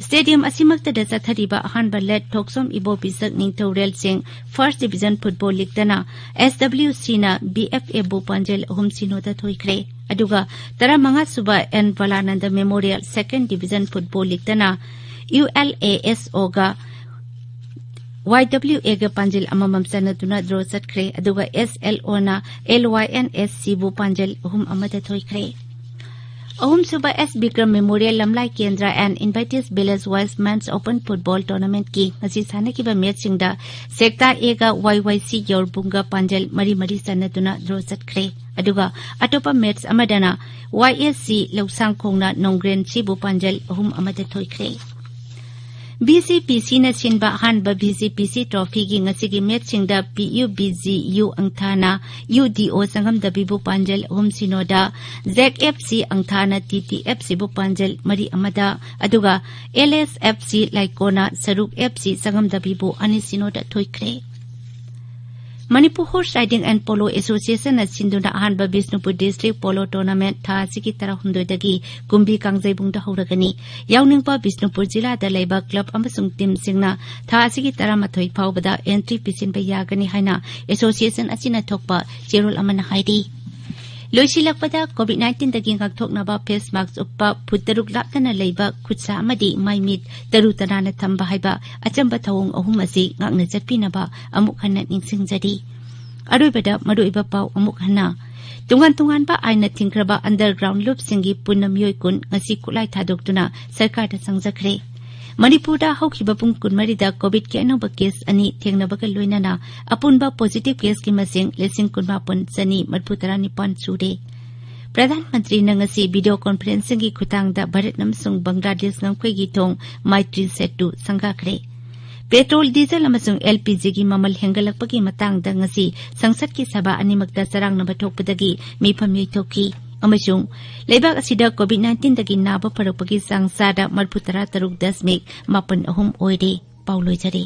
ꯁ꯭ꯇꯦꯗꯤꯌꯝ ꯑꯁꯤꯃꯛꯇꯗ ꯆꯠꯊꯔꯤꯕ ꯑꯍꯥꯟꯕ ꯂꯦꯠ ꯊꯣꯛꯆꯣꯝ ꯏꯕꯣꯕꯤꯁꯛ ꯅꯤꯡꯊꯧꯔꯦꯜ ꯁꯤꯡ ꯐꯥꯔꯁ ꯗꯤꯕꯤꯖꯟ ꯐꯨꯠꯕꯣꯜ ꯂꯤꯒꯇꯅ ꯑꯦꯁ ꯗꯕ꯭ꯂꯤꯎ ꯁꯤꯅ ꯕꯤ ꯑꯦꯐ ꯑꯦꯕꯨ ꯄꯥꯟꯖꯜ ꯑꯍꯨꯝ ꯁꯤꯅꯣꯗ ꯊꯣꯏꯈ꯭ꯔꯦ꯫ ꯑꯗꯨꯒ ꯇꯔꯥꯃꯉꯥ ꯁꯨꯕ N Blananda memorial second division football ꯂꯤꯒꯇꯅ ꯌꯨ ꯑꯦꯜ ꯑꯦ ꯑꯦꯁ ꯑꯣꯒ ꯋꯥꯏ ꯗꯕ꯭ꯂꯤꯎ ꯑꯦꯒ ꯄꯥꯟꯖꯤꯜ ꯑꯃꯃꯝ ꯆꯟꯅꯗꯨꯅ ꯗ꯭ꯔꯣ ꯆꯠꯈ꯭ꯔꯦ꯫ ꯑꯗꯨꯒ ꯑꯦꯁ ꯑꯦꯜ ꯑꯣꯅ ꯑꯦꯜ ꯋꯥꯏ ꯑꯦꯟ ꯑꯦꯁ ꯁꯤꯕꯨ ꯄꯥꯟꯖꯤꯜ ꯑꯍꯨꯝ ꯑꯃꯗ ꯊꯣꯏꯈ꯭ꯔꯦ꯫ ꯑꯍꯨꯝꯁꯨꯕ ꯑꯦꯁ Bikram memorial Lamlai Kendra and invitees village wise men's open football ꯇꯣꯔꯅꯥꯃꯦꯟꯠꯀꯤ ꯉꯁꯤ ꯁꯥꯟꯅꯈꯤꯕ ꯃꯦꯠꯁꯁꯤꯡꯗ ꯁꯦꯛꯇꯥ ꯑꯦꯒ ꯋꯥꯏ ꯋꯥꯏ ꯁꯤ ꯌꯧꯔꯕꯨꯡꯒ ꯄꯥꯟꯖꯤꯜ ꯃꯔꯤ ꯃꯔꯤ ꯆꯟꯅꯗꯨꯅ ꯗ꯭ꯔꯣ ꯆꯠꯈ꯭ꯔꯦ꯫ ꯑꯗꯨꯒ ꯑꯇꯣꯞꯄ ꯃꯦꯠꯁ ꯑꯃꯗꯅ ꯋꯥꯏ ꯑꯦꯁ ꯁꯤ ꯂꯧꯁꯥꯡꯈꯣꯡꯅ ꯅꯣꯡꯒ꯭ꯔꯦꯟ ꯁꯤꯕꯨ ꯄꯥꯟꯖꯜ ꯑꯍꯨꯝ ꯑꯃꯗ ꯊꯣꯏꯈ꯭ꯔꯦ꯫ ꯚꯤ ꯁꯤ ꯄꯤ ꯁꯤꯅ ꯁꯤꯟꯕ ꯑꯍꯥꯟꯕ ꯚꯤ ꯁꯤ ꯄꯤ ꯁꯤ ꯇ꯭ꯔꯣꯐꯤꯒꯤ ꯉꯁꯤꯒꯤ ꯃꯦꯠꯁꯁꯤꯡꯗ P U B G U ꯑꯪꯊꯥꯅ ꯌꯨ ꯗꯤ ꯑꯣ ꯆꯪꯉꯝꯗꯕꯤꯕꯨ ꯄꯥꯟꯖꯜ ꯑꯍꯨꯝ ꯁꯤꯅꯣꯗ, ꯖꯦꯛ F C ꯑꯪꯊꯥꯅ T T F ꯁꯤꯕꯨ ꯄꯥꯟꯖꯜ ꯃꯔꯤ ꯑꯃꯗ, ꯑꯗꯨꯒ ꯑꯦꯜ ꯑꯦꯁ ꯑꯦꯐ ꯁꯤ ꯂꯥꯏꯀꯣꯅ ꯁꯔꯨꯛ ꯑꯦꯐ ꯁꯤ ꯆꯪꯉꯝꯗꯕꯤꯕꯨ ꯑꯅꯤ ꯁꯤꯅꯣꯗ ꯊꯣꯏꯈ꯭ꯔꯦ꯫ Manipur horse riding and polo ꯑꯦꯁꯣꯁꯤꯌꯦꯁꯟꯅ ꯁꯤꯟꯗꯨꯅ ꯑꯍꯥꯟꯕ ꯕꯤꯁꯅꯨꯄꯨꯔ ꯗꯤꯁꯇ꯭ꯔꯤꯛ ꯄꯣꯂꯣ ꯇꯣꯔꯅꯥꯃꯦꯟꯠ ꯊꯥ ꯑꯁꯤꯒꯤ ꯇꯔꯥꯍꯨꯝꯗꯣꯏꯗꯒꯤ ꯀꯨꯝꯕꯤ ꯀꯥꯡꯖꯩꯕꯨꯡꯗ ꯍꯧꯔꯒꯅꯤ꯫ ꯌꯥꯎꯅꯤꯡꯕ ꯕꯤꯁꯅꯨꯄꯨꯔ ꯖꯤꯂꯥꯗ ꯂꯩꯕ ꯀ꯭ꯂꯕ ꯑꯃꯁꯨꯡ ꯇꯤꯝꯁꯤꯡꯅ ꯊꯥ ꯑꯁꯤꯒꯤ ꯇꯔꯥꯃꯥꯊꯣꯏ ꯐꯥꯎꯕꯗ ꯑꯦꯟꯇ꯭ꯔꯤ ꯄꯤꯁꯤꯟꯕ ꯌꯥꯒꯅꯤ ꯍꯥꯏꯅ ꯑꯦꯁꯣꯁꯤꯌꯦꯁꯟ ꯑꯁꯤꯅ ꯊꯣꯛꯄ ꯆꯦꯔꯣꯜ ꯑꯃꯅ ꯍꯥꯏꯔꯤ꯫ ꯂꯣꯏꯁꯤꯜꯂꯛꯄꯗ, ꯀꯣꯚꯤꯗ ꯅꯥꯏꯟꯇꯤꯟꯗꯒꯤ ꯉꯥꯛꯊꯣꯛꯅꯕ ꯐꯦꯁ ꯃꯥꯛꯁ ꯎꯞꯄ, ꯐꯨꯠ ꯇꯔꯨꯛ ꯂꯥꯞꯅꯅ ꯂꯩꯕ ꯈꯨꯠꯁꯥ ꯑꯃꯗꯤ ꯃꯥꯏ ꯃꯤꯠ ꯇꯔꯨ ꯇꯅꯥꯟꯅ ꯊꯝꯕ ꯍꯥꯏꯕ ꯑꯆꯝꯕ ꯊꯧꯑꯣꯡ ꯑꯍꯨꯝ ꯑꯁꯤ ꯉꯥꯛꯅ ꯆꯠꯄꯤꯅꯕ ꯑꯃꯨꯛ ꯍꯟꯅ ꯅꯤꯡꯁꯤꯡꯖꯔꯤ꯫ ꯑꯔꯣꯏꯕꯗ ꯃꯔꯨꯑꯣꯏꯕ ꯄꯥꯎ ꯑꯃꯨꯛ ꯍꯟꯅ꯫ ꯇꯣꯉꯥꯟ ꯇꯣꯉꯥꯟꯕ ꯑꯥꯏꯟꯅ ꯊꯤꯡꯈ꯭ꯔꯕ ꯑꯟꯗꯔꯒ꯭ꯔꯥꯎꯟ ꯂꯨꯞꯁꯤꯡꯒꯤ ꯄꯨꯟꯅ ꯃꯤꯑꯣꯏ ꯀꯨꯟ ꯉꯁꯤ ꯈꯨꯠꯂꯥꯏ ꯊꯥꯗꯣꯛꯇꯨꯅ ꯁꯔꯀꯥꯔꯗ ꯆꯪꯖꯈ꯭ꯔꯦ꯫ ꯃꯅꯤꯄꯨꯔꯗ ꯍꯧꯈꯤꯕ ꯄꯨꯡ ꯀꯨꯟꯃꯔꯤꯗ ꯀꯣꯚꯤꯗꯀꯤ ꯑꯅꯧꯕ ꯀꯦꯁ ꯑꯅꯤ ꯊꯦꯡꯅꯕꯒ ꯂꯣꯏꯅꯅ ꯑꯄꯨꯟꯕ ꯄꯣꯖꯤꯇꯤꯚ ꯀꯦꯁꯀꯤ ꯃꯁꯤꯡ ꯂꯤꯁꯤꯡ ꯀꯨꯟꯃꯥꯄꯟ ꯆꯅꯤ ꯃꯔꯤꯐꯨꯇꯔꯥ ꯅꯤꯄꯥꯟ ꯁꯨꯔꯦ꯫ ꯄ꯭ꯔꯙꯥꯟ ꯃꯟꯇ꯭ꯔꯤꯅ ꯉꯁꯤ ꯚꯤꯗꯤꯑꯣ ꯀꯣꯟꯐꯔꯦꯟꯁꯤꯡꯒꯤ ꯈꯨꯠꯊꯥꯡꯗ ꯚꯥꯔꯠ ꯑꯃꯁꯨꯡ ꯕꯪꯒ꯭ꯂꯥꯗꯦꯁ ꯉꯝꯈꯩꯒꯤ ꯊꯣꯡ ꯃꯩꯇ꯭ꯔꯤ ꯁꯦꯇꯨ ꯁꯪꯒꯥꯈ꯭ꯔꯦ꯫ ꯄꯦꯇ꯭ꯔꯣꯜ, ꯗꯤꯖꯜ ꯑꯃꯁꯨꯡ ꯑꯦꯜ ꯄꯤ ꯖꯤꯒꯤ ꯃꯃꯜ ꯍꯦꯟꯒꯠꯂꯛꯄꯒꯤ ꯃꯇꯥꯡꯗ ꯉꯁꯤ ꯁꯪꯁꯠꯀꯤ ꯁꯚꯥ ꯑꯅꯤꯃꯛꯇ ꯆꯔꯥꯡꯅꯕ ꯊꯣꯛꯄꯗꯒꯤ ꯃꯤꯐꯝ ꯌꯩꯊꯣꯛꯈꯤ꯫ ꯑꯃꯁꯨꯡ ꯂꯩꯕꯥꯛ ꯑꯁꯤꯗ ꯀꯣꯚꯤꯗ ꯅꯥꯏꯟꯇꯤꯟꯗꯒꯤ ꯅꯥꯕ ꯐꯔꯛꯄꯒꯤ ꯆꯥꯡ ꯆꯥꯗ ꯃꯔꯤꯐꯨꯇꯔꯥ ꯇꯔꯨꯛ ꯗꯁꯃꯤꯛ ꯃꯥꯄꯟ ꯑꯍꯨꯝ ꯑꯣꯏꯔꯦ꯫ ꯄꯥꯎ ꯂꯣꯏꯖꯔꯦ꯫